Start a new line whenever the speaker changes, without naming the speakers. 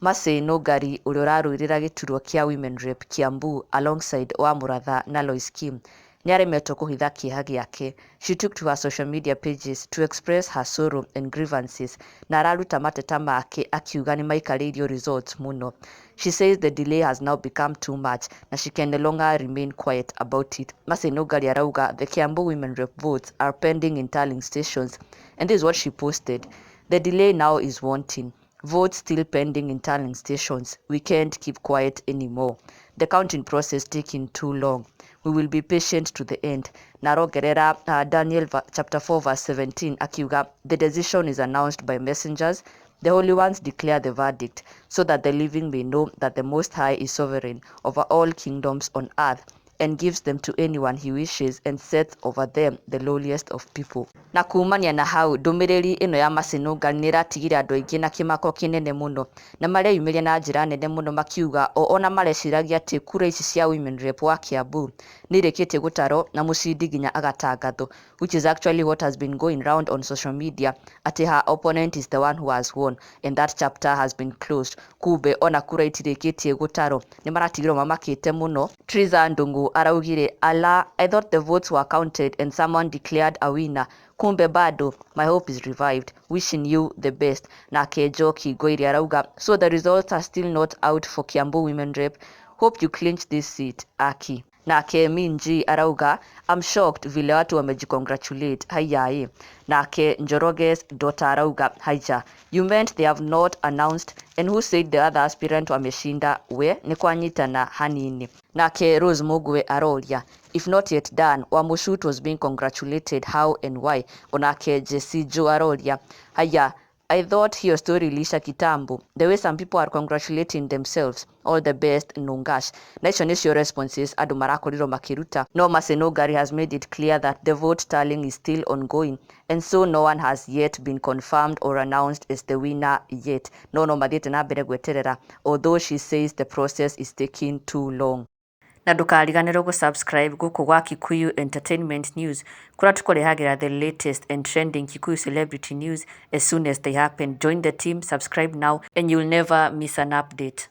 Mercy Nũngari ũrĩa ũrarũĩrĩra gĩturwa kĩa Women Rep Kiambu alongside Wa Mũratha na Lois Kim nĩaremetwo kũhitha kĩeha gĩake. She took to her social media pages to express her sorrow and grievances na araruta mateta make akiuga nĩmaikarĩirio results mũno. She says the delay has now become too much na she can no longer remain quiet about it. Mercy Nũngari arauga the Kiambu Women Rep votes are pending in tallying stations, and this is what she posted: "The delay now is wanting. Votes still pending in tallying stations. We can't keep quiet anymore. The counting process taking too long. We will be patient to the end." Na arongerera Daniel chapter 4 verse 17 akiuga, "The decision is announced by messengers. The holy ones declare the verdict, so that the living may know that the Most High is sovereign over all kingdoms on earth and gives them to anyone he wishes and sets over them the lowliest of people." Na kumania na hau, ndũmĩrĩri ĩno ya Mercy Nũngari nĩ ĩratigire andũ aingĩ na kĩmako kĩnene mũno, na mareyumĩria na njĩra nene mũno makiuga o ona mareciragia atĩ kura ici cia Women Rep wa Kiambu nĩ irĩkĩtie gũtarwo na mũcindi nginya agatangathwo, which is actually what has been going round on social media, atĩ her opponent is the one who has won and that chapter has been closed. Kumbe ona kura itirĩkĩtie gũtarwo, nĩ maratigirwo mamakĩte mũno. Triza Ndungu araugire, "Ala, I thought the votes were counted and someone declared a winner. Kumbe bado. My hope is revived. Wishing you the best." Nake Njoki Ngoire arauga, "So the results are still not out for Kiambu Women Rep. Hope you clinch this seat, aki." Nake Minji arauga, "I'm shocked vile watu wamejicongratulate. Haiyae." Nake Njoroge's daughter arauga, "Haija, you meant they have not announced? And who said the other aspirant wameshinda? We nĩ kwanyitana hanini." Nake Rose Mugwe aroria, "If not yet done, Wamushut was being congratulated how and why?" Onake Jesse Joe aroria, "Haya, I thought hiyo story iliisha kitambo. The way some people are congratulating themselves. All the best, Nungash." Na icio nĩcio responses andũ marakorirwo makĩruta. No Mercy Nungari has made it clear that the vote tallying is still ongoing and so no one has yet been confirmed or announced as the winner yet. No mathiĩte na mbere gweterera, although she says the process is taking too long. Na ndũkariganĩrwo gũ-subscribe gũkũ gwa Kikuyu Entertainment News, kũrĩa tũkũrehagĩra the latest and trending Kikuyu celebrity news as soon as they happen. Join the team, subscribe now and you'll never miss an update.